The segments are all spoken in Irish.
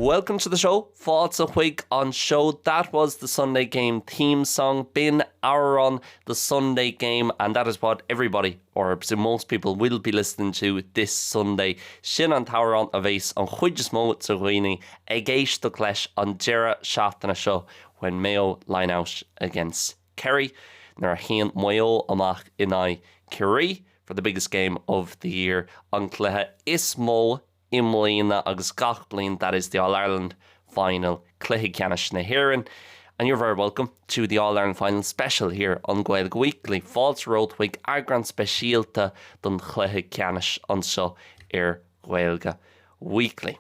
Welcome to the show, Fáilte chuig an seó. That was the Sunday Game theme song, B'in amhrán the Sunday Game and that is what everybody, or I presume most people, will be listening to this Sunday. Sin an t-amhrán a bheas an chuid is mó de dhaoine ag éisteacht leis an deireadh seachtaine seo when Mayo line out against Kerry, nuair a théann Maigh Eo amach in aghaidh Ciarraí for the biggest game of the year, an cluiche is mó i mbliana agus gach bliain, that is the All-Ireland Final, Cluiche Ceannais na hÉireann. And you're very welcome to the All-Ireland Final special here on Gaeilge Weekly. Fáilte romhat chuig eagrán speisialta don chluiche ceannais anseo ar Ghaeilge Weekly.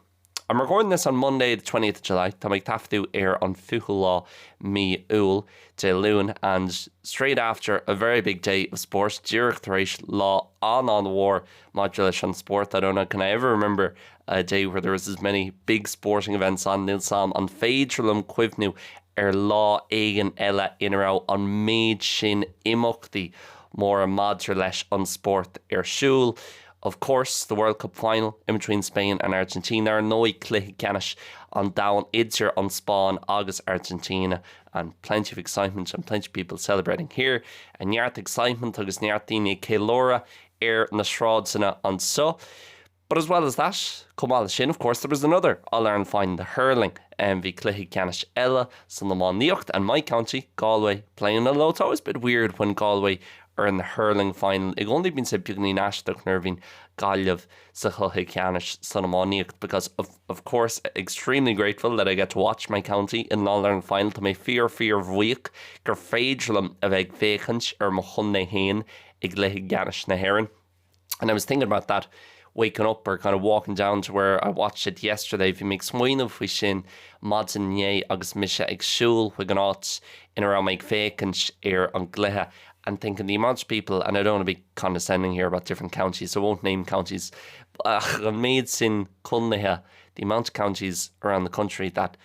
I'm recording this on Monday the 20th of July, tá mé ag taifeadadh ar an 20ú lá mí Iúil, Dé Luain, and straight after a very big day of sport, díreach tar éis lá an-an-mhór maidir leis an spórt. I don't know, can I ever remember a day where there was as many big sporting events on, níl 's a'm an féidir liom cuimhniú ar lá éigin eile ina raibh an méid sin imeachtaí móra maidir leis an spórt ar siúl. Of course, the World Cup final in between Spain and Argentina, ar ndóigh cluiche ceannais an domhain idir an Spáinn agus Argentina and plenty of excitement and plenty of people celebrating here. Neart excitement agus neart daoine ag ceiliúradh ar na sráideanna anseo. But as well as that, chomh maith leis sin, of course, there was another All-Ireland final, the hurling. Bhí cluiche ceannais eile san iománaíocht and my county, Galway, playing. Although it's always a bit weird when Galway are in the hurling final. I gcónaí bíonn sé beagainín aisteach nuair a bhíonn Gaillimh sa chluiche ceannais san iománaíocht because of of course extremely grateful that I get to watch my county in an All-Ireland final. Tá mé fíor fíor bhuíoch gur féidir liom a bheith ag féachaint ar mo chontae féin i gcluiche ceannais na hÉireann. And I was thinking about that waking up or kind of walking down to where I watched it yesterday, bhí mé ag smaoineamh faoi sin maidin inné agus mise ag siúl chuig an áit ina raibh mé ag féachaint ar an gcluiche and thinking the amount of people, and I don't want to be condescending here about different counties, so I won't name counties, ach an méid sin contaetha, the amount of counties around the country that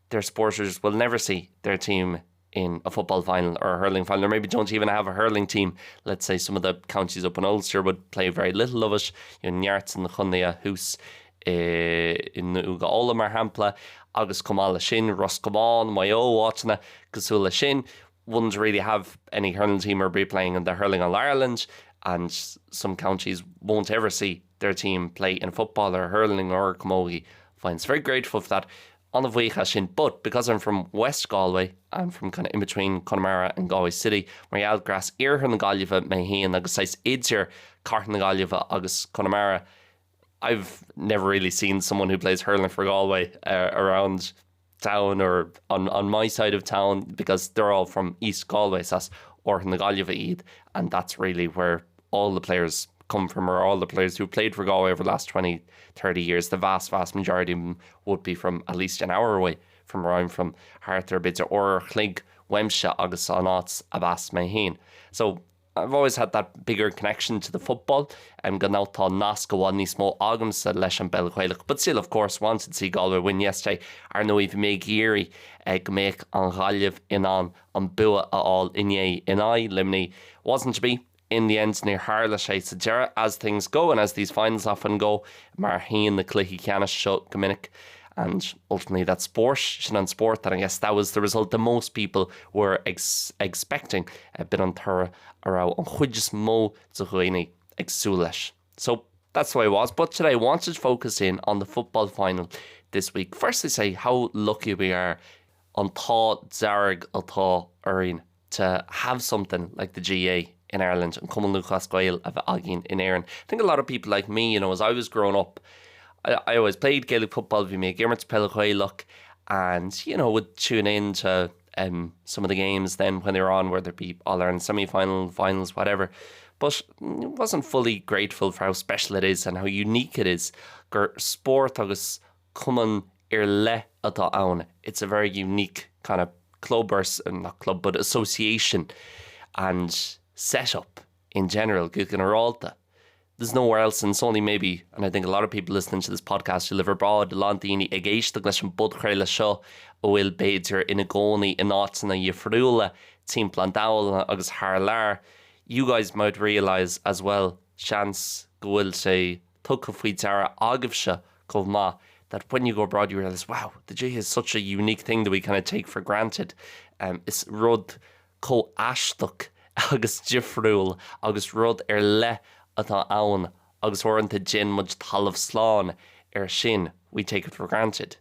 their supporters will never see their team in a football final or a hurling final, or maybe don't even have a hurling team. Let's say some of the counties up in Ulster would play very little of it, you know, neart de na contaetha thuas i nCúige Uladh mar shampla, agus chomh maith leis sin, Ros Comáin, Maigh Eo, áiteanna cosúil leis sin, wouldn't really have any hurling team or be playing in the Hurling All-Ireland and some counties won't ever see their team play in football or hurling or camogie finals. Very grateful for that. An-bhuíoch as sin. But because I'm from West Galway, I'm from kind of in between Connemara and Galway City, mar gheall gur as iarthar na Gaillimhe mé féin agus saghas idir Cathair na Gaillimhe agus Connemara, I've never really seen someone who plays hurling for Galway uh, around town or on, on my side of town because they're all from East Galway, so as oirthear na Gaillimhe iad and that's really where all the players come from or all the players who played for Galway over the last 20, 30 years, the vast, vast majority of them would be from at least an hour away from where I'm from, thart ar b'fhéidir uair a chloig uaimse agus an áit ab as mé féin. So I've always had that bigger connection to the football um, gan dabht tá nasc i bhfad níos mó agamsa leis an bpeil Ghaelach. But still of course wanted to see Galway win yesterday. Ar ndóigh bhí mé ag iarraidh eh, go mbeadh an Ghaillimh in ann an bua a fháil inné in aghaidh Luimnigh. Wasn't to be. In the end níor tharla sé sa deireadh, as things go and as these finals often go, mar a théann na cluichí ceannais seo go minic and ultimately that's sport, sin an spórt and I guess that was the result that most people were ex expecting, b'in an toradh a raibh an chuid is mó de dhaoine ag súil leis. So that's the way it was but today I wanted to focus in on the football final this week. Firstly say how lucky we are an t-ádh dearg atá orainn to have something like the GAA in Ireland, an Cumann Lúthchleas Gael a bheith againn in Éirinn. I think a lot of people like me, you know, as I was growing up, I, I always played Gaelic football, bhí mé ag imirt peil Ghaelach and, you know, would tune in to um, some of the games then when they were on, whether it be All-Ireland semi-final, finals, whatever. But wasn't fully grateful for how special it is and how unique it is gur spórt agus cumann ar leith atá ann, it's a very unique kind of club or, not club, but association and set-up in general, go ginearálta. There's nowhere else and it's only maybe, and I think a lot of people listening to this podcast who live abroad, a lán daoine ag éisteacht leis an bpodchraoladh seo a bhfuil b'fhéidir ina gcónaí in áiteanna dhifriúla timpeall an domhain agus thar lear, you guys might realise as well, seans go bhfuil sé tugtha faoi deara agaibhse chomh maith. that when you go abroad you realise wow, the GAA is such a unique thing that we kind of take for granted. Um, is rud chomh aisteach agus difriúil agus rud ar leith atá ann agus uaireanta déanann muid talamh slán air sin, we take it for granted.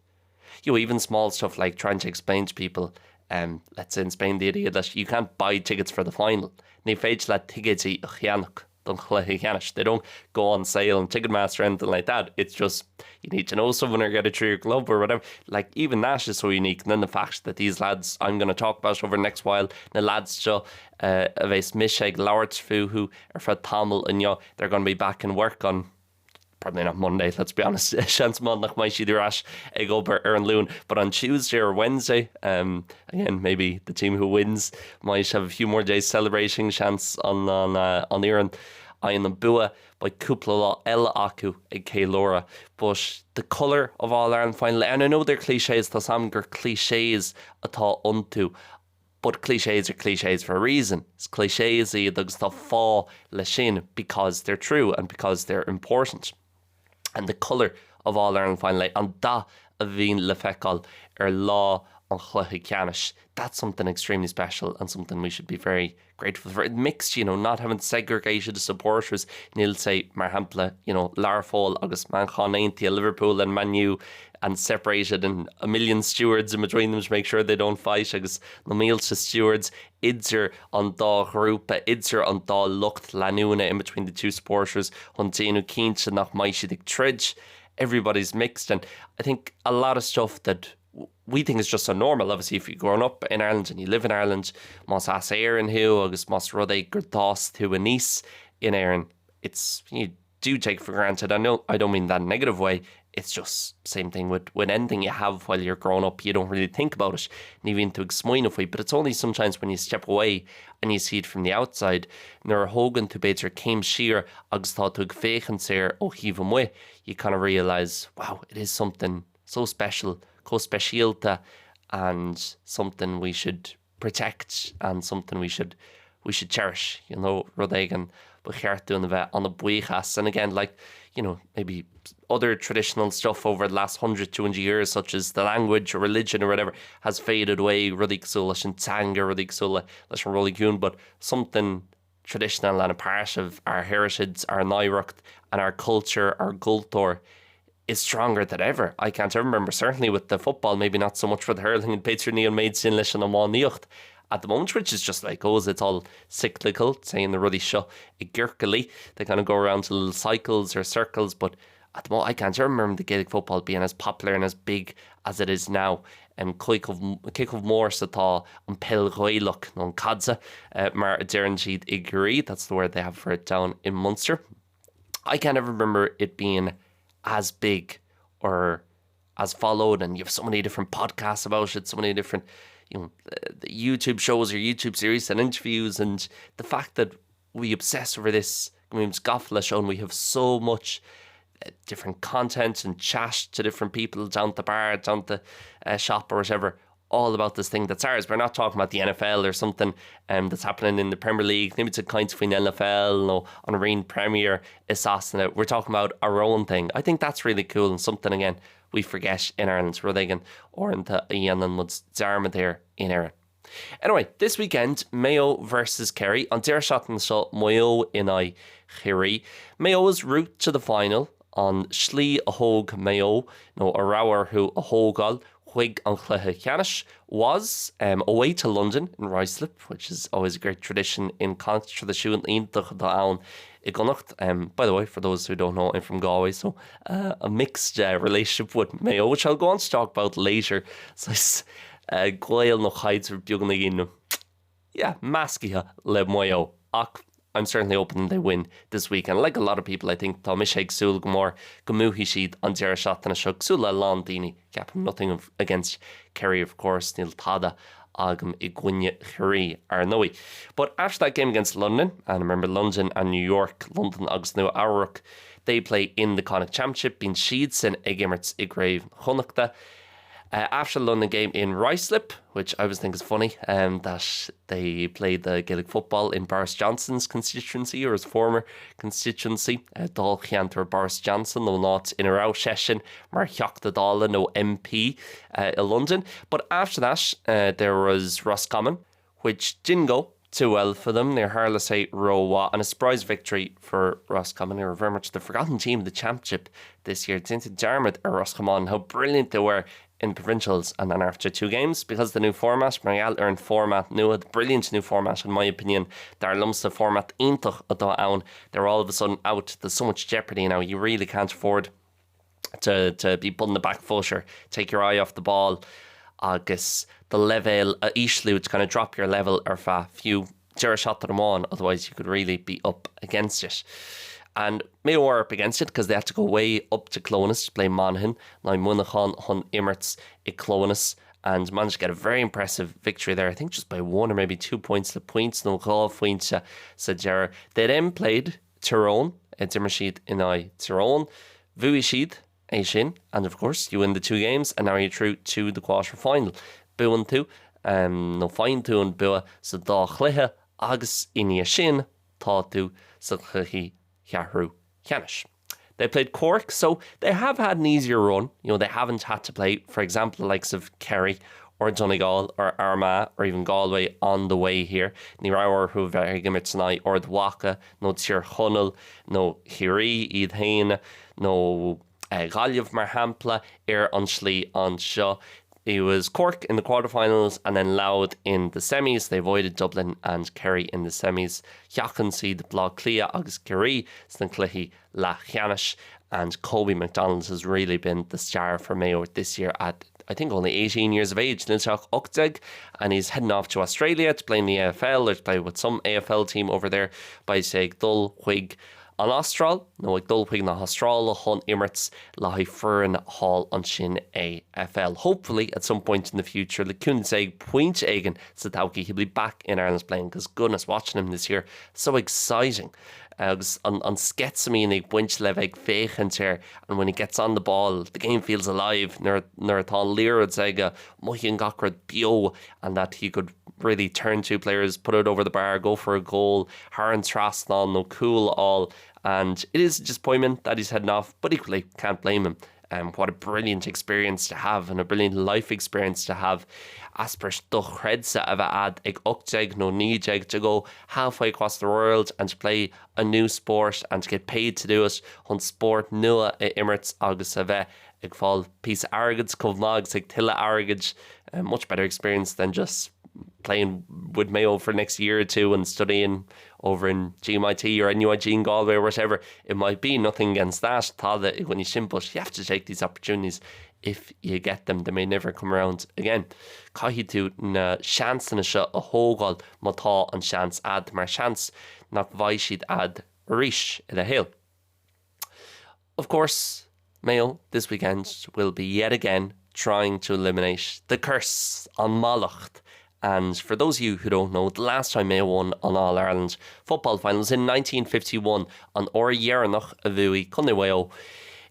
You know, even small stuff like trying to explain to people um, let's say in Spain the idea that you can't buy tickets for the final. Ní féidir leat ticéidí a cheannach don chluiche ceannais. They don't go on sale on Ticketmaster or anything like that. It's just you need to know someone or get it through your club or whatever. Like even that is so unique. And then the fact that these lads I'm going to talk about over the next while, na lads seo uh, a bheas mise ag labhairt fúthu ar feadh tamaill inniu, they're going to be back in work on probably not Monday, let's be honest, seans maith nach mbeidh siad ar ais ag obair ar an Luan, but on Tuesday or Wednesday, um, again, maybe the team who wins might have a few more days celebrating, seans an, an, uh, an fhoireann a fhaigheann an bua, beidh cúpla lá eile acu ag ceiliúradh. But the colour of All-Ireland final, and I know they're clichés, tá a fhios agam gur clichés atá iontu, but clichés are clichés for a reason. Is clichés iad agus tá fáth leis sin because they're true and because they're important. And the colour of All-Ireland final, an dath a bhíonn le feiceáil ar lá an chluiche ceannais, that's something extremely special and something we should be very grateful for. It mixed, you know, not having segregated supporters, níl say mar shampla, you know, Learpholl agus Manchain Aontaithe, Liverpool and Man U and separated and a million stewards in between them to make sure they don't fight agus na mílte stewards idir an dá ghrúpa, idir an dá lucht leanúna in between the two supporters chun déanamh cinnte nach mbeidh siad ag troid. Everybody's mixed and I think a lot of stuff that we think is just so normal, obviously if you've grown up in Ireland and you live in Ireland, más as Éirinn thú agus más rud é gur d'fhás tú aníos in Éirinn, it's you do take for granted. I know I don't mean that negative way, it's just same thing with with anything you have while you're growing up, you don't really think about it. Ní bhíonn tú ag smaoineamh faoi, but it's only sometimes when you step away and you see it from the outside, nuair a thógann tú b'fhéidir céim siar agus tá tú ag féachaint air ó thaobh amuigh, you kind of realise, wow, it is something so special, chomh speisialta and something we should protect and something we should we should cherish, you know, rud éigin ba cheart dúinn a bheith an-bhuíoch as. And again, like, you know, maybe other traditional stuff over the last 100, 200 years, such as the language or religion or whatever, has faded away, rudaí cosúil leis an teanga, rudaí cosúil leis an reiligiún, but something traditional and a part of our heritage, our n-oidhreacht and our culture, our gcultúr, is stronger than ever. I can't remember, certainly with the football, maybe not so much for the hurling and b'fhéidir ní an méid sin leis an iománaíocht at the moment, which is just like goes, it's all cyclical, téann na rudaí seo i gciorcailí, they kind of go around to little cycles or circles, but at the moment I can't remember the Gaelic football being as popular and as big as it is now. Um, cé chomh mór is atá an peil Ghaelach nó an cadsa uh, mar a deireann siad i gCiarraí, that's the word they have for it down in Munster. I can't ever remember it being as big or as followed and you have so many different podcasts about it, so many different you know, the YouTube shows or YouTube series and interviews and the fact that we obsess over this gafa leis and we have so much uh, different content and chat to different people down the bar, down the uh, shop or whatever all about this thing that's ours. We're not talking about the NFL or something um, that's happening in the Premier League. Nílimid ag caint faoin NFL nó an Roinn Premier i Sasana. We're talking about our own thing. I think that's really cool and something again we forget in Ireland rud éigin uaireanta a dhéanann muid dearmad air in Éirinn. Anyway, this weekend, Mayo versus Kerry. An deireadh seachtaine seo Maigh Eo in aghaidh Chiarraí. Mayo's route to the final, an slí a thóg Maigh Eo, nó a raibh orthu a thógáil chuig an chluiche ceannais, was um, away to London in Ruislip, which is always a great tradition in Connacht, traidisiún iontach atá ann i gConnacht. Um, by the way, for those who don't know, I'm from Galway, so uh, a mixed uh, relationship with Mayo, which I'll go on to talk about later. So, uh, gaol nó caidreamh beagáinín yeah, measctha le Maigh Eo ach I'm certainly hoping they win this weekend. Like a lot of people, I think tá mise ag súil go mór go mbuafaidh siad an deireadh seachtaine seo cosúil le a lán daoine. Ceapaim nothing of against Kerry of course, níl tada agam i gcoinne Chiarraí ar ndóigh. But after that game against London, and remember London and New York, London agus Nua Eabhrac, they play in the Connacht Championship, bíonn siadsan ag imirt i gCraobh Chonnachta. Uh, after the London game in Ruislip, which I always think is funny, um, that they played the Gaelic football in Boris Johnson's constituency or his former constituency, uh, Dáilcheantar Boris Johnson, nó an áit ina raibh seisean mar Theachta Dála nó MP uh, i London. But after that, uh, there was Roscommon, which didn't go too well for them. Níor tharla sé rómhaith and a surprise victory for Roscommon, who were very much the forgotten team of the championship this year. Déantar dearmad ar Ros Comáin, how brilliant they were in provincials and then after two games because the new format mar gheall ar an format nua the brilliant new format in my opinion dar liomsa format iontach atá ann they're all of a sudden out there's so much jeopardy now you really can't afford to to be put in the back foot or take your eye off the ball agus do leibhéal a ísliú to kind of drop your level ar feadh fiú deireadh seachtaine amháin otherwise you could really be up against it. And Mayo were up against it because they had to go way up to Clones to play Monaghan, in aghaidh Muineachán chun imirt i Clones and managed to get a very impressive victory there, I think just by one or maybe two points le pointe nó dhá phointe sa deireadh. They then played Tyrone, d'imir siad in aghaidh Tyrone, bhuaigh siad é sin and of course you win the two games and now you're through to the quarter final. Buann tú nó faigheann tú an bua sa dá chluiche agus i ndiaidh sin tá tú sa chluiche ceathrú ceannais. They played Cork, so they have had an easier run. You know, they haven't had to play, for example, the likes of Kerry or Donegal or Armagh or even Galway on the way here. Ní raibh orthu bheith ag imirt in aghaidh Ard Mhacha nó Tír Chonaill nó Chiarraí iad féin nó Gaillimh mar shampla ar an slí anseo. It was Cork in the quarterfinals and then Louth in the semis. They avoided Dublin and Kerry in the semis. Sheachain siad Baile Átha Cliath agus Ciarraí sna cluichí leathcheannais and Kobe McDonald has really been the star for Mayo this year at I think only 18 years of age níl sé ach 18 and he's heading off to Australia to play in the AFL or to play with some AFL team over there beidh sé ag dul chuig an Astráil nó ag dul chuig na hAstráile chun imirt le haghaidh foireann thall ansin AFL. Hopefully at some point in the future le cúnamh Dé ag pointe éigin sa todhchaí he'll be back in Ireland playing because goodness watching him this year so exciting. Agus an an sceitimíní ag baint le bheith ag féachaint air and when he gets on the ball the game feels alive nuair nuair atá an liathróid aige mothaíonn gach rud beo and that he could really turn two players, put it over the bar, go for a goal, thar an trasnán nó cúl a fháil and it is a disappointment that he's heading off but equally can't blame him. Um, what a brilliant experience to have and a brilliant life experience to have. Eispéireas dochreidte a bheith agat ag 18 nó 19 to go halfway across the world and to play a new sport and to get paid to do it chun spórt nua a imirt agus a bheith ag fáil píosa airgid chomh maith agus ag tuilleadh airgid much better experience than just playing with Mayo for the next year or two and studying over in GMIT or NUIG in Galway or whatever it might be. Nothing against that. Tada i gcoinne sin, but you have to take these opportunities if you get them. They may never come around again. Caithfidh tú na seansanna seo a thógáil má tá an seans agat mar seans nach bhfaighidh siad agat arís i do shaol. Of course, Mayo this weekend will be yet again trying to eliminate the curse an mallacht. And for those of you who don't know, the last time Mayo won an All-Ireland football final was in 1951 an uair dheireanach a bhuaigh Contae Mhaigh Eo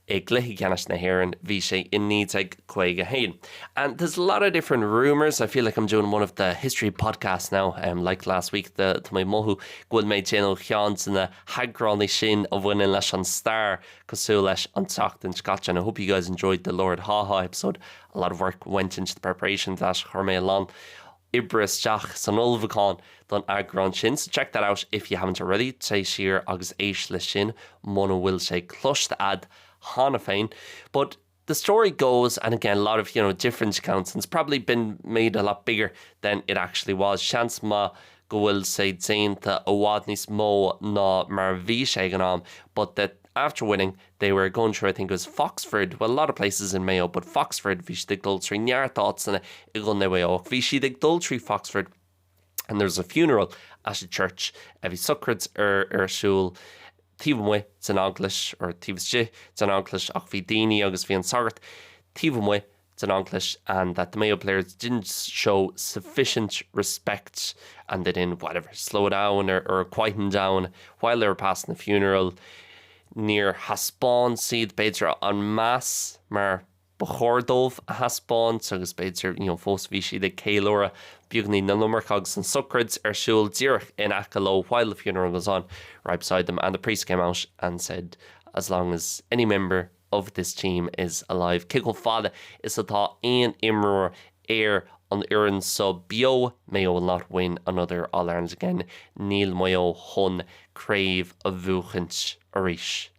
i gcluiche ceannais na hÉireann bhí sé in 1951. And there's a lot of different rumours. I feel like I'm doing one of the history podcasts now, um, like last week the tá mé ag mothú go bhfuil mé ag déanamh ceann de na heagráin sin a bhaineann leis an stair cosúil leis an tseachtain seo caite. And I hope you guys enjoyed the Lord Haw-Haw episode. A lot of work went into the preparation of that. Chuir mé a lán oibre isteach san ullmhúchán don eagrán sin. So check that out if you haven't already. Téigh siar agus éist leis sin muna bhfuil sé cloiste agat cheana féin. But the story goes, and again, a lot of you know different accounts, and it's probably been made a lot bigger than it actually was. Seans maith go bhfuil sé déanta i bhfad níos mó ná mar a bhí sé ag an am, but that after winning they were going through I think it was Foxford, well a lot of places in Mayo, but Foxford bhí siad ag dul trí neart áiteanna i gContae Mhaigh Eo. Bhí siad ag dul trí Foxford and there was a funeral at a church a bhí sochraid ar ar siúl taobh amuigh den eaglais or taobh istigh den eaglais ach bhí daoine agus bhí an sagart taobh amuigh den eaglais and that the Mayo players didn't show sufficient respect and they didn't whatever slow down or, or quieten down while they were passing the funeral. Níor thaispeáin siad b'fhéidir an meas mar ba chóir dóibh a thaispeáint agus b'fhéidir you know fós bhí siad ag ceiliúradh beagainín an iomarca agus an sochraid ar siúl díreach in aice leo while the funeral was on right beside them and the priest came out and said as long as any member of this team is alive cé chomh fada is atá aon imreoir ar an fhoireann seo beo Mayo will not win another All Ireland again níl Maigh Eo chun craobh a bhuachaint arís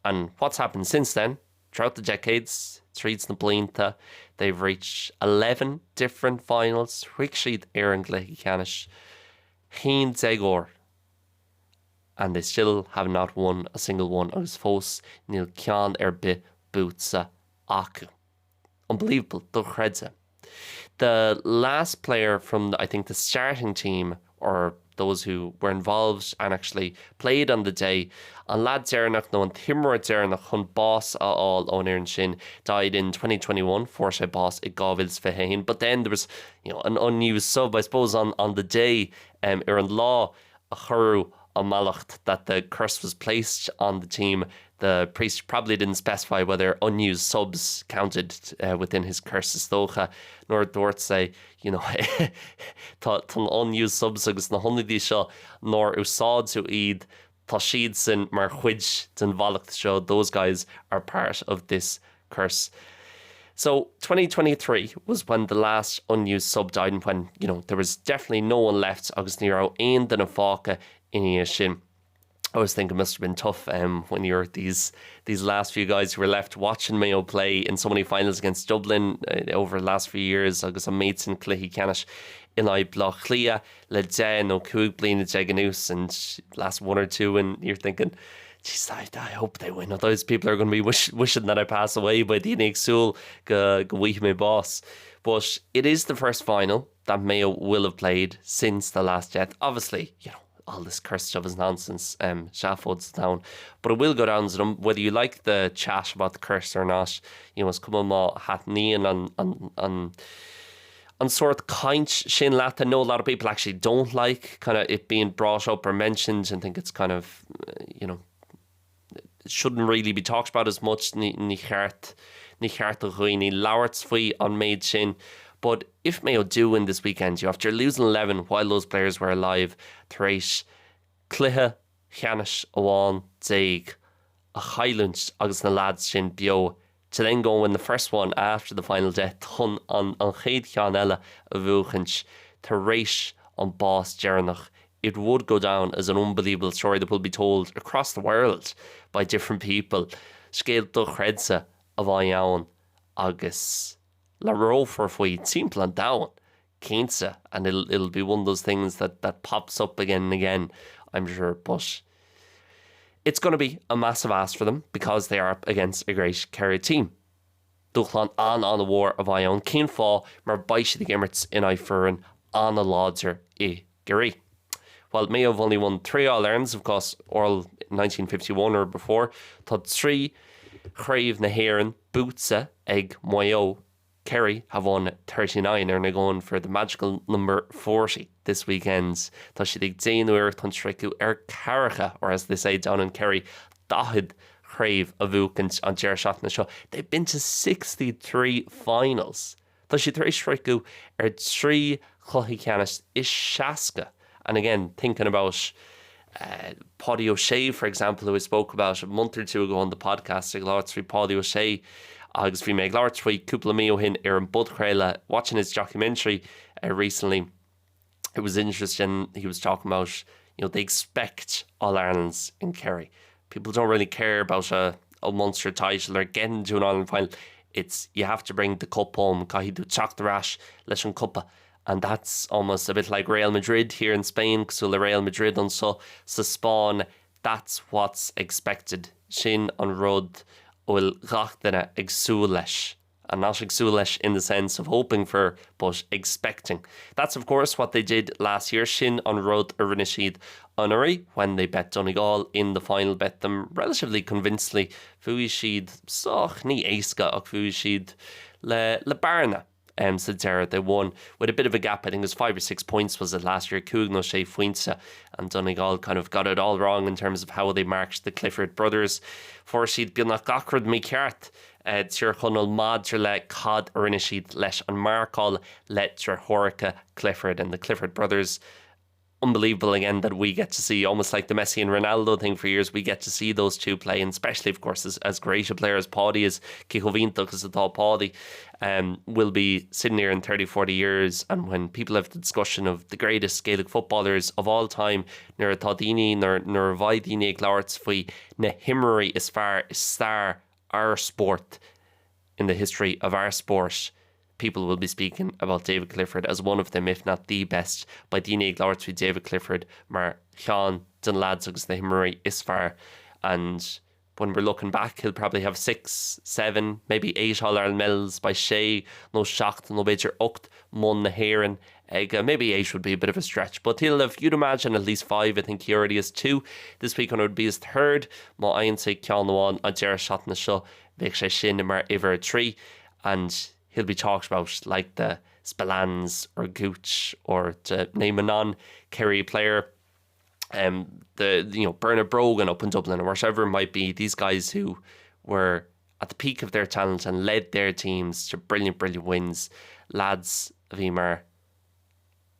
and what's happened since then? Throughout the decades, tríd na blianta, they've reached 11 different finals, shroich siad ar an gcluiche ceannais 11 uair, and they still have not won a single one agus fós níl ceann ar bith buaite acu. Unbelievable, dochreidte. The last player from the, I think the starting team or those who were involved and actually played on the day, an leaid deireanach nó an t-imreoir deireanach chun bás a fháil ón fhoireann sin died in 2021, fuair sé bás i 2021, but then there was you know, an unused sub I suppose on, on the day um, ar an lá a cuireadh an mallacht that the curse was placed on the team, the priest probably didn't specify whether unused subs counted uh, within his curse is dócha nuair a dúirt sé you know tá na unused subs agus na hionadaithe seo nár úsáideadh iad tá siadsan mar chuid den mhallacht seo those guys are part of this curse. So 2023 was when the last unused sub died and when you know there was definitely no one left agus ní raibh aon duine fágtha ina dhiaidh sin. I always think it must have been tough um, when you're these these last few guys who were left watching Mayo play in so many finals against Dublin uh, over the last few years agus an méid sin cluichí ceannais in aghaidh Bleá Cliath le 10 nó 15 bliana anuas and last one or two and you're thinking Jeez, I, I hope they win. Otherwise people are going to be wish, wishing that I pass away beidh daoine ag súil go go bhfaighidh mé bás. But it is the first final that Mayo will have played since the last death. Obviously, you know, all this curse stuff is nonsense um, seafóid down but it will go down to them whether you like the chat about the curse or not you know is cuma má thaitníonn an, an, an an sórt caint sin leat I know a lot of people actually don't like kind of it being brought up or mentioned and think it's kind of you know it shouldn't really be talked about as much ní, ní cheart ní cheart do dhaoine labhairt faoi an méid sin but if Mayo do win this weekend you after losing 11 while those players were alive tar éis cluiche ceannais amháin déag a chailliúint agus na lads sin beo to then go and win the first one after the final death chun an an chéad cheann eile a bhuachaint tar éis an bás deireanach it would go down as an unbelievable story that will be told across the world by different people. Scéal dochreidte a bheidh ann agus labhrófar faoi timpeall an domhain cinnte and it'll, it'll be one of those things that, that pops up again and again, I'm sure, but it's going to be a massive ask for them because they are up against a great Kerry team. Dúshlán an-an-mhór a bheidh ann cén fáth mar beidh siad ag imirt in aghaidh foireann an-láidir i gCiarraí. Well, Mayo have only won three All-Irelands, of course, all 1951 or before. Tá trí chraobh na hÉireann buaite ag Maigh Eo Kerry have won 39 and are going for the magical number 40 this weekend. Tá siad ag déanamh iarracht chun sroicheadh ar ceathracha, or as they say down in Kerry, 40 craobh a bhuachaint an deireadh seachtaine seo. They've been to 63 finals. Tá siad tar éis sroicheadh ar trí chluiche ceannais is 60. And again, thinking about uh, Páidí Ó Sé, for example, who I spoke about a month or two ago on the podcast ag labhairt faoi Páidí Ó Sé agus bhí mé ag labhairt faoi cúpla mí ó shin ar an bpodchraoladh watching his documentary uh, recently. It was interesting he was talking about you know they expect All Irelands in Kerry. People don't really care about a, a Munster title or getting to an Ireland final. It's you have to bring the cup home caithfidh tú teacht ar ais leis an cupa and that's almost a bit like Real Madrid here in Spain cosúil le Real Madrid anseo sa Spáinn that's what's expected sin an rud a bhfuil gach duine ag súil leis and not ag súil leis in the sense of hoping for but expecting. That's of course what they did last year sin an rud a rinne siad anuraidh when they beat Donegal in the final beat them relatively convincingly bhuaigh siad sách ní éasca ach bhuaigh siad le le bearna. um, sa deireadh they won with a bit of a gap I think it was five or six points was it last year cúig nó sé phointe and Donegal kind of got it all wrong in terms of how they marked the Clifford brothers fuair siad beagnach gach rud mícheart Tír Chonaill maidir le cad a rinne siad leis an marcáil le deartháireacha Clifford and the Clifford brothers. Unbelievable again that we get to see almost like the Messi and Ronaldo thing for years we get to see those two play and especially of course as, as great a player as Paudie is cé chomh hiontach is atá Paudie um, will be sitting here in 30 40 years and when people have the discussion of the greatest Gaelic footballers of all time nuair atá daoine nuair a bheidh daoine ag labhairt faoi na himreoirí is fearr i stair ár spórt in the history of our sport people will be speaking about David Clifford as one of them if not the best beidh daoine ag labhairt faoi David Clifford mar cheann de na lads agus na himreoirí is fearr and when we're looking back he'll probably have six, seven, maybe eight All-Ireland medals beidh sé nó seacht nó b'fhéidir ocht mbonn na hÉireann aige maybe eight would be a bit of a stretch but he'll have you'd imagine at least five I think he already has two this week and it would be his third má fhaigheann sé ceann amháin an deireadh seachtaine seo bheadh sé sin mar uimhir a trí and he'll be talked about like the Spillanes or Gooch or to name a non-Kerry player um, the you know Bernard Brogan up in Dublin or whatever it might be these guys who were at the peak of their talent and led their teams to brilliant brilliant wins lads a bhí mar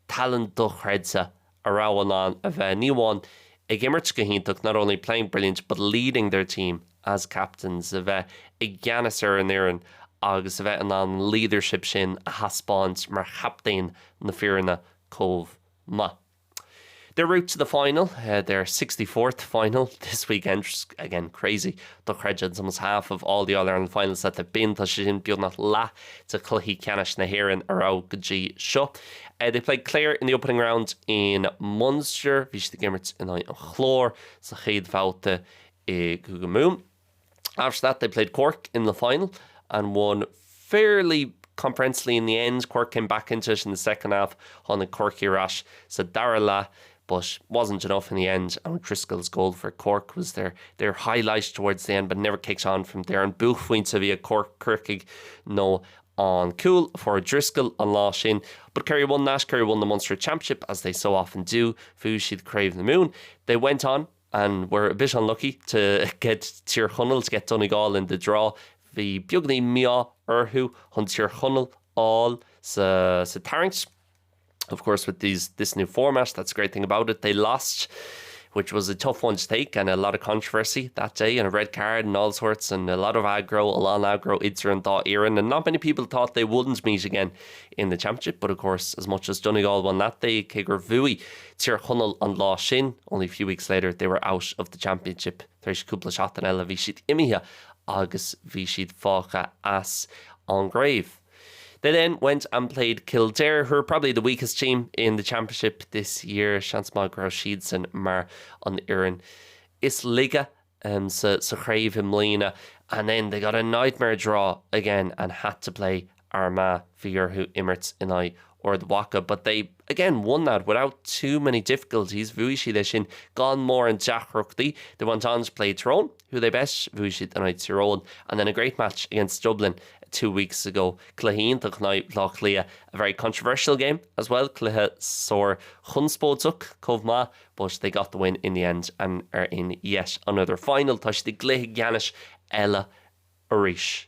talent dochreidte a raibh in ann a bheith ní amháin ag imirt go hiontach not only playing brilliant but leading their team as captains a bheith i gceannas ar an fhoireann agus a bheith in ann leadership sin a thaispeáint mar chaptaen na foirne chomh maith. Their route to the final, uh, their 64th final this weekend, again crazy dochreidte it's almost half of all the All-Ireland finals that have been tá sé sin beagnach leath de chluichí ceannais na hÉireann a raibh go dtí seo. Uh, they played Clare in the opening round in Munster, bhí siad ag imirt in aghaidh an Chláir sa chéad bhabhta i gCúige Mumhan. After that they played Cork in the final and won fairly comprehensively in the end. Cork came back into it in the second half tháinig Corcaigh ar ais sa dara leath but wasn't enough in the end and Driscoll's goal for Cork was their their highlight towards the end but never kicked on from there. An buaicphointe a bhí ag Cork Corcaigh ná an cúl a fuair Driscoll an lá sin. But Kerry won that, Kerry won the Munster Championship as they so often do, bhuaigh siad Craobh na Mumhan. They went on and were a bit unlucky to get Tír Chonaill to get Donegal in the draw. Bhí beagáinín mí-ádh orthu chun Tír Chonaill a fháil sa sa tarraingt. Of course with these this new format, that's a great thing about it. They lost which was a tough one to take and a lot of controversy that day and a red card and all sorts and a lot of aggro, a lot of aggro idir an dá fhoireann and not many people thought they wouldn't meet again in the championship but of course as much as Donegal won that day cé gur bhuaigh Tír Chonaill an lá sin only a few weeks later they were out of the championship tar éis cúpla seachtain eile bhí siad imithe agus bhí siad fágtha as an gcraobh. They then went and played Kildare, who are probably the weakest team in the championship this year. Seans maith go raibh siadsan mar an fhoireann is laige um, sa, sa chraobh i mbliana. And then they got a nightmare draw again and had to play Armagh bhí orthu imirt in aghaidh Ard Mhacha, but they again won that without too many difficulties. Bhuaigh siad é sin gan mórán deacrachtaí. They went on to play Tyrone, who they beat, bhuaigh siad in aghaidh Tyrone, and then a great match against Dublin two weeks ago. Cluiche iontach in aghaidh Bhaile Átha Cliath, a very controversial game as well, cluiche sár-chonspóideach chomh maith, but they got the win in the end and are in yet another final. Tá siad i gcluiche ceannais eile arís.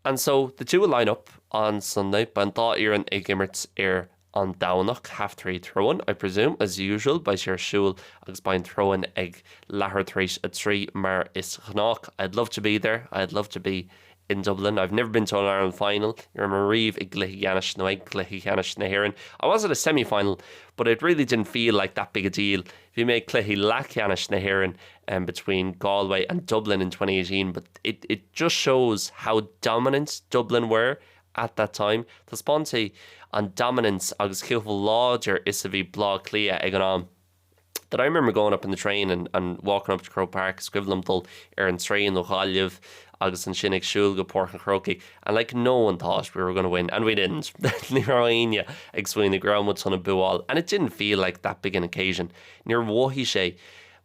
And so the two will line up on Sunday, beidh an dá fhoireann ag imirt ar an Domhnach, half three throw-in, I presume, as usual, beidh sé ar siúl agus beidh an throw-in ag leathuair tar éis a trí mar is gnách. I'd love to be there, I'd love to be in Dublin. I've never been to an Ireland final, ní raibh mé riamh i gcluiche ceannais nó ag cluiche ceannais na hÉireann. I was at a semi-final, but it really didn't feel like that big a deal. Bhí mé ag cluiche leathcheannais na hÉireann um, between Galway and Dublin in 2018, but it, it just shows how dominant Dublin were at that time. Taispeánann sé an dominance agus cé chomh láidir is a bhí Baile Átha Cliath ag an am. That I remember going up in the train and, and walking up to Croke Park, is cuimhin liom dul ar an traein ó Ghaillimh agus ansin ag siúl go Páirc an Chrócaigh and like no one thought we were going to win and we didn't. Ní raibh éinne ag smaoineamh go raibh muid chun buachan and it didn't feel like that big an occasion. Níor mhothaigh sé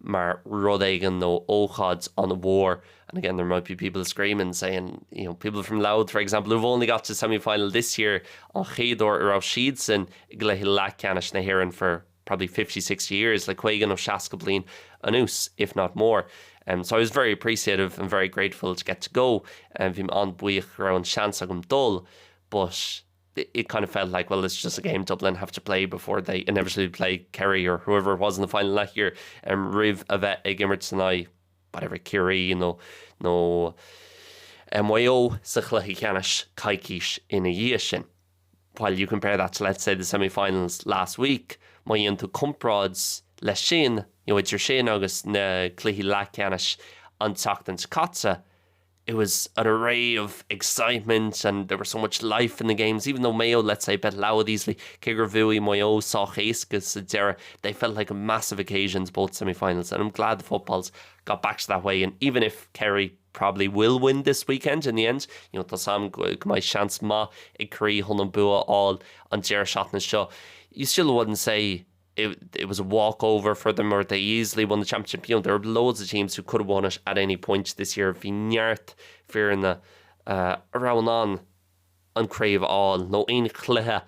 mar rud éigin nó ócáid an-mhór and again there might be people screaming saying you know people from Louth for example who've only got to semi-final this year an chéad uair a raibh siadsan i gcluiche leathcheannais na hÉireann for probably 50, 60 years, le 50 nó 60 bliain anuas, if not more. Um, so I was very appreciative and very grateful to get to go. Um, bhí mé an-bhuíoch go raibh an seans agam dul, but it kind of felt like, well, it's just a game Dublin have to play before they inevitably play Kerry or whoever it was in the final that year um, roimh a bheith ag imirt in aghaidh whatever Ciarraí nó nó Maigh Eo sa chluiche ceannais coicís ina dhiaidh sin. While you compare that to let's say the semi-finals last week, má dhéanann tú comparáid leis sin, you know, idir sin agus na cluichí leathcheannais an tseachtain seo caite, it was an array of excitement and there was so much life in the games, even though Mayo, let's say, beat Louth easily, cé gur bhuaigh Maigh Eo sách éasca sa deireadh, they felt like massive occasions both semi-finals and I'm glad the football's got back to that way and even if Kerry probably will win this weekend in the end, you know, tá sam go mbeidh seans maith ag Ciarraí chun an bua a fháil an deireadh seachtaine seo, you still wouldn't say it, it was a walkover for them or they easily won the championship. You know, there were loads of teams who could have won it at any point this year. Bhí neart foirne uh, a raibh in ann an craobh a fháil nó aon chluiche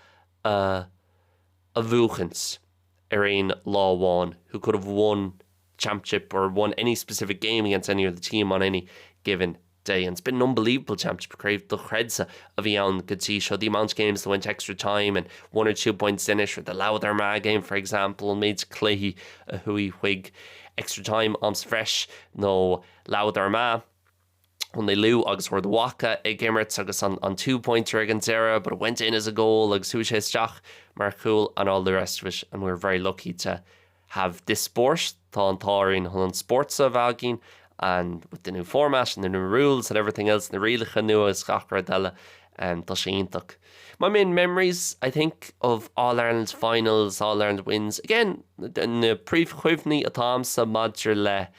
uh, a bhuachaint ar aon lá amháin who could have won championship or won any specific game against any other team on any given day. And it's been an unbelievable championship craobh dochreidte a bhí ann go dtí seo the amount of games that went extra time and one or two points finish or the Louth Armagh game for example an méid cluichí a chuaigh chuig extra time am sa bhreis nó Louth Armagh Contae Lú agus Ard Mhacha ag imirt agus an, an two-pointer ag an deireadh, but it went in as a goal agus chuaigh sé isteach mar chúl and all the rest of it and we were very lucky to have this sport. Tá an t-ádh orainn chun an spórt seo a bheith againn and with the new format and the new rules and everything else na rialacha nua is gach rud eile um, tá sé iontach. My main memories, I think, of All-Ireland finals, All-Ireland wins, again, na príomhchuimhní atá agamsa maidir le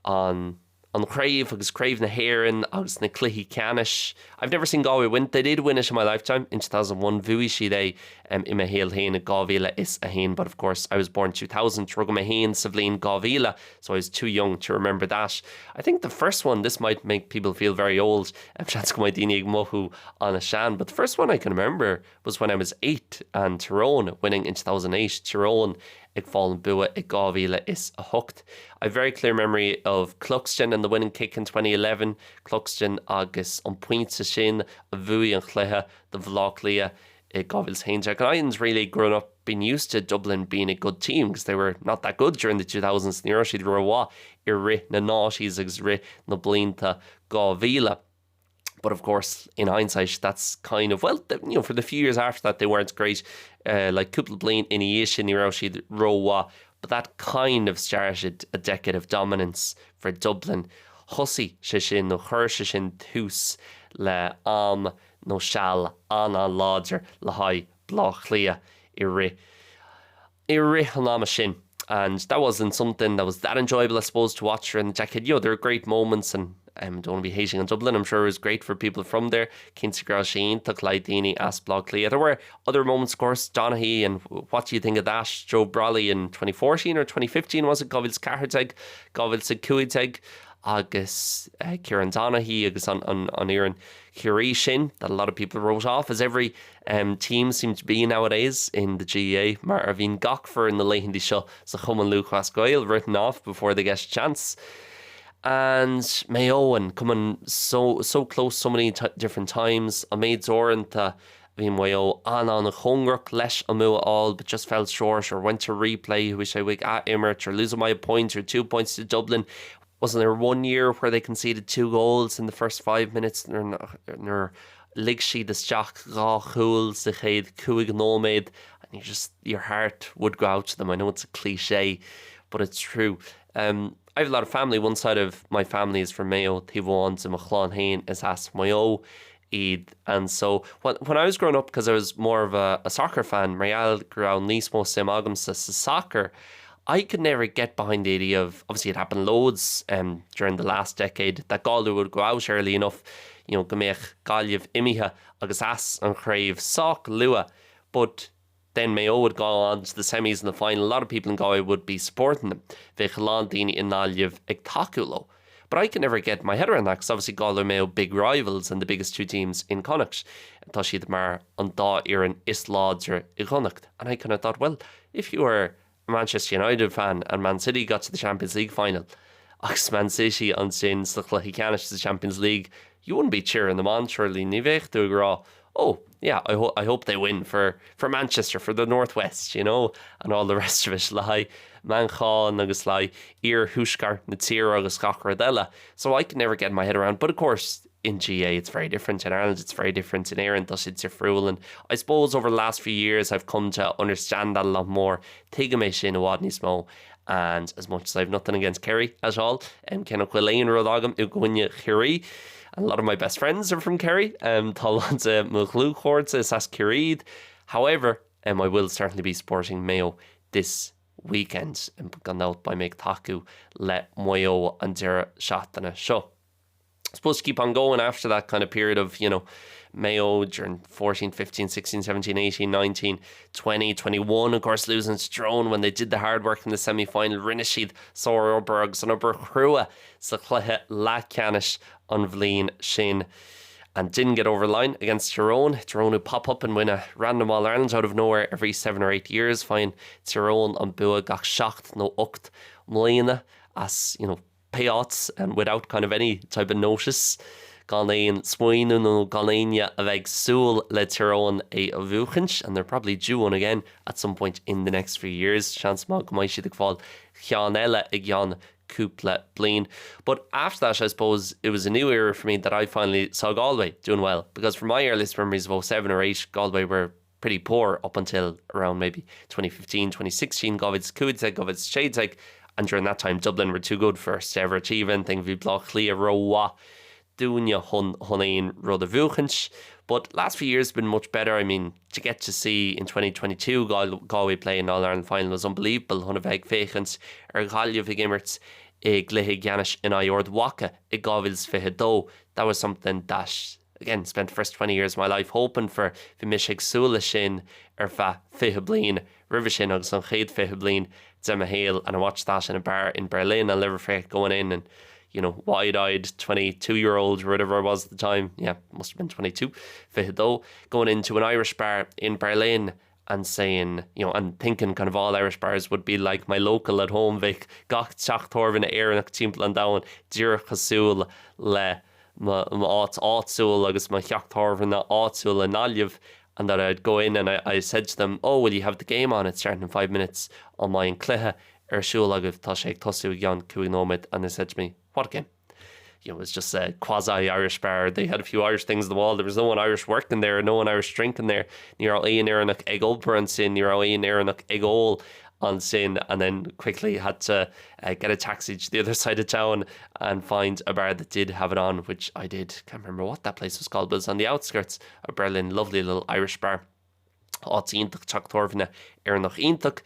an an chraobh agus craobh na hÉireann agus na cluichí ceannais. I've never seen Galway win. They did win it in my lifetime in 2001. Bhuaigh siad é um, i mo shaol féin i 2001, but of course I was born 2000. Rugadh mé féin sa bhliain 2000, so I was too young to remember that. I think the first one, this might make people feel very old, um, seans go mbeidh daoine ag mothú an-sean, but the first one I can remember was when I was 8 and Tyrone winning in 2008. Tyrone ag fáil an bua i 2008. I have very clear memory of Cluxton and the winning kick in 2011, Cluxton agus an pointe sin a bhuaigh an chluiche do Bhaile Átha Cliath i 2011. And I hadn't really grown up being used to Dublin being a good team because they were not that good during the 2000s. Ní raibh siad rómhaith i rith na noughties agus rith na blianta 2000. But of course, in hindsight, that's kind of well, you know, for the few years after that, they weren't great. Uh, like cúpla bliain ina dhiaidh sin ní raibh siad rómhaith, but that kind of started a decade of dominance for Dublin. Thosaigh sé sin nó chuir sé sin tús le am nó seal an-an-láidir le haghaidh Baile Átha Cliath i rith i rith an ama sin. And that wasn't something that was that enjoyable, I suppose, to watch during the decade. You know, there were great moments and um, don't want to be hating on Dublin. I'm sure it was great for people from there. Cinnte go raibh sé iontach le daoine as Baile Átha Cliath. There were other moments, of course, Donaghy and what do you think of that? Joe Brolly in 2014 or 2015 was it? 2014, 2015 agus uh, Kieran Donaghy agus an, an, an fhoireann Chiarraí sin that a lot of people wrote off as every um, team seems to be nowadays in the GAA mar a bhíonn gach foireann na laethanta seo sa Chumann Lúthchleas Gael written off before they get a chance. And Mayo and coming so so close so many different times an méid uaireanta bhí Maigh Eo an-an-chóngarach leis an mbua a fháil but just fell short or went to replay chuaigh sé chuig athimirt or losing by a point or two points to Dublin. Wasn't there one year where they conceded two goals in the first five minutes nuair lig siad isteach dhá chúl sa chéad cúig nóiméad and you just your heart would go out to them. I know it's a cliché, but it's true. Um, I have a lot of family. One side of my family is from Mayo, taobh amháin de mo chlann féin is as Maigh Eo iad. And so when, when I was growing up, because I was more of a, a soccer fan, mar gheall go raibh níos mó suim agamsa sa soccer, I could never get behind the idea of obviously it happened loads um, during the last decade that Galway would go out early enough, you know, go mbeadh Gaillimh imithe agus as an chraobh sách luath, but then Mayo would go on to the semis and the final. A lot of people in Galway would be supporting them. Bheadh a lán daoine i nGaillimh ag tacú leo. But I can never get my head around that because obviously Galway Mayo big rivals and the biggest two teams in Connacht. Tá siad mar an dá fhoireann is láidre i gConnacht. And I kind of thought, well, if you were a Manchester United fan and Man City got to the Champions League final, agus Man City ansin sa chluiche ceannais sa Champions League, you wouldn't be cheering them on surely ní bheadh tú ag rá oh yeah I, ho I hope they win for for Manchester for the Northwest you know and all the rest of it le haghaidh Manchain agus le haghaidh iarthuaisceart na tíre agus gach rud eile so I can never get my head around but of course in GAA it's very different in Ireland it's very different in Éirinn tá sé difriúil and I suppose over the last few years I've come to understand that a lot more tuigim é sin i bhfad níos mó and as much as I've nothing against Kerry at all um, cé nach bhfuil aon rud agam i gcoinne Chiarraí and a lot of my best friends are from Kerry um, tá a lán de mo dhlúthchairde is as Ciarraí however um, I will certainly be supporting Mayo this weekend um, gan dabht beidh mé ag tacú le Maigh Eo an deireadh seachtaine seo. Supposed to keep on going after that kind of period of you know Mayo during 14 15 16 17 18 19 20 21 of course losing to Tyrone when they did the hard work in the semi-final rinne siad sárobair agus an obair chrua sa chluiche leathcheannais an bhliain sin and didn't get over the line against Tyrone. Tyrone who pop up and win a random All Ireland out of nowhere every 7 or 8 years faigheann Tyrone an bua gach 7 nó 8 mbliana as you know pé áit and without kind of any type of notice gan aon smaoineamh nó gan éinne a bheith ag súil le Tyrone é a bhuachaint and they're probably due one again at some point in the next few years seans maith go mbeidh siad ag fáil ceann eile i gceann cúpla bliain. But after that I suppose it was a new era for me that I finally saw Galway doing well because from my earliest memories of 07 or 8 Galway were pretty poor up until around maybe 2015, 2016, 2015, 2016 and during that time Dublin were too good for us to ever achieve anything bhí Baile Átha Cliath rómhaith dúinne chun chun aon rud a bhuachaint. But last few years have been much better. I mean to get to see in 2022 Galway play in All-Ireland final was unbelievable chun a bheith ag féachaint ar Ghaillimh ag imirt i gcluiche ceannais in aghaidh Ard Mhacha i 2022. That was something that again spent the first 20 years of my life hoping for bhí mise ag súil leis sin ar feadh 20 bliain roimhe sin agus an chéad 20 bliain de mo shaol and I watched that in a bar in Berlin I'll never forget going in and you know wide-eyed 22 year old or whatever I was at the time yeah must have been 22 22 going into an Irish bar in Berlin and saying you know and thinking kind of all Irish bars would be like my local at home bheadh gach teach tábhairne Éireannach timpeall an domhain díreach cosúil le m'áit áitiúil agus mo theach tábhairne áitiúil i nGaillimh and that I'd go in and I, I said to them, oh, will you have the game on? It's starting in five minutes an mbeidh an cluiche ar siúl agaibh tá sé ag tosú i gceann cúig nóiméad and they said to me, what game? You know, it was just a quasi-Irish bar. They had a few Irish things on the wall. There was no one Irish working there, no one Irish drinking there. Ní raibh aon Éireannach ag obair ansin, ní raibh aon Éireannach ag ól ansin and then quickly had to uh, get a taxi to the other side of town and find a bar that did have it on, which I did. Can't remember what that place was called, but it was on the outskirts of Berlin. Lovely little Irish bar. Áit iontach teach tábhairne Éireannach iontach.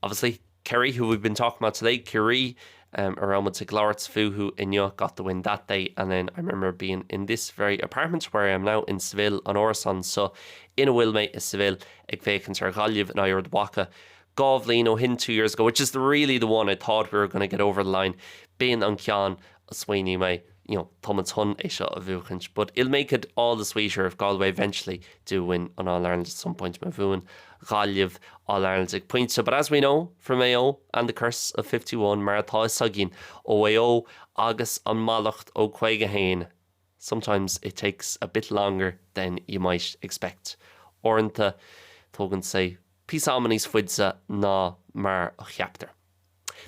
Obviously, Kerry, who we've been talking about today, Ciarraí, um, a raibh muid ag labhairt fúthu inniu got the win that day and then I remember being in this very apartment where I am now in Seville an árasán seo ina bhfuil mé i Seville ag féachaint ar Ghaillimh in aghaidh Ard Mhacha dhá bhliain ó shin two years ago, which is the, really the one I thought we were going to get over the line b'in an ceann a smaoinigh mé you know, táimid chun é seo a bhuachaint, but it'll make it all the sweeter if Galway eventually do win an All-Ireland at some point má bhuann Gaillimh All-Ireland ag pointe. But as we know from Mayo and the curse of 51 mar atá a fhios againn ó Mhaigh Eo agus an mallacht ó 51, sometimes it takes a bit longer than you might expect. Uaireanta tógann sé píosa ama níos faide ná mar a cheaptar.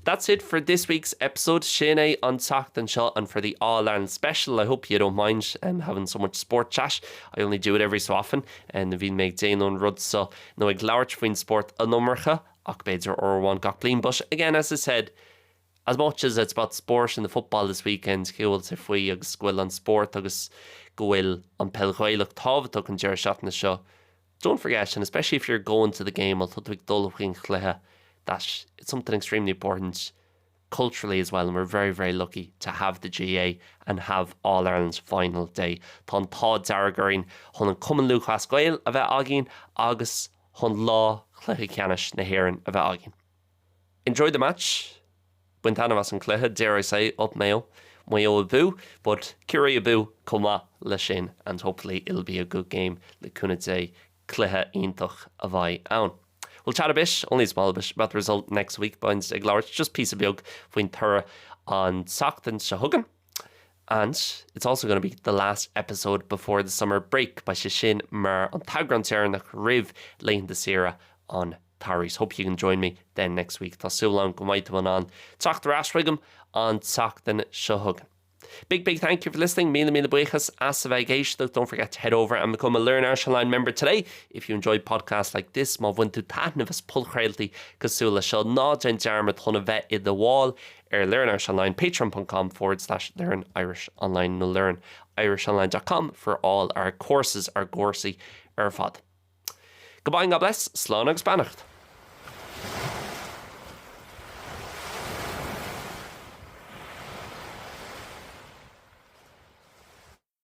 That's it for this week's episode. Sin é an tseachtain seo and for the All-Ireland special. I hope you don't mind um, having so much sport chat. I only do it every so often and bíonn mé ag déanamh an rud seo nó ag labhairt faoin spórt an iomarca ach b'fhéidir uair amháin gach bliain. But again, as I said, as much as it's about sport and the football this weekend, cé go bhfuil sé faoi agus go bhfuil an spórt agus go bhfuil an peil Ghaelach tábhachtach an deireadh seachtaine seo, Don't forget, and especially if you're going to the game, má tá tú ag dul chuig an chluiche, that it's something extremely important culturally as well and we're very, very lucky to have the GAA and have All-Ireland final day. Tá an t-ádh dearg orainn chun an Cumann Lúthchleas Gael a bheith againn agus chun lá chluiche ceannais na hÉireann a bheith againn. Enjoy the match. Bain taitneamh as an cluiche, dare I say, up Mayo. Maigh Eo abú, but Ciarraí abú chomh maith leis sin and hopefully it'll be a good game le cúnamh Dé cluiche iontach a bheidh ann. We'll chat a bit, only a small bit, about the result next week beidh muid ag labhairt just píosa beag faoin toradh an tseachtain seo chugainn. And it's also going to be the last episode before the summer break beidh sé sin mar an t-eagrán deireanach roimh laethanta saoire an tsamhraidh. Hope you can join me then next week. Tá súil agam go mbeidh tú in ann teacht ar ais chugam an tseachtain seo chugainn. Big big thank you for listening. Míle míle buíochas as a bheith ag éisteacht. Don't forget to head over and become a Learn Irish Online member today if you enjoy podcasts like this. Má bhain tú taitneamh as podchraoltaí cosúil le seo, ná déan dearmad chun a bheith i do bhall ar Learn Irish Online, patreon.com forward slash Learn Irish Online nó learnirishonline.com for all our courses, ár gcúrsaí ar fad. Goodbye and God bless, slán agus beannacht.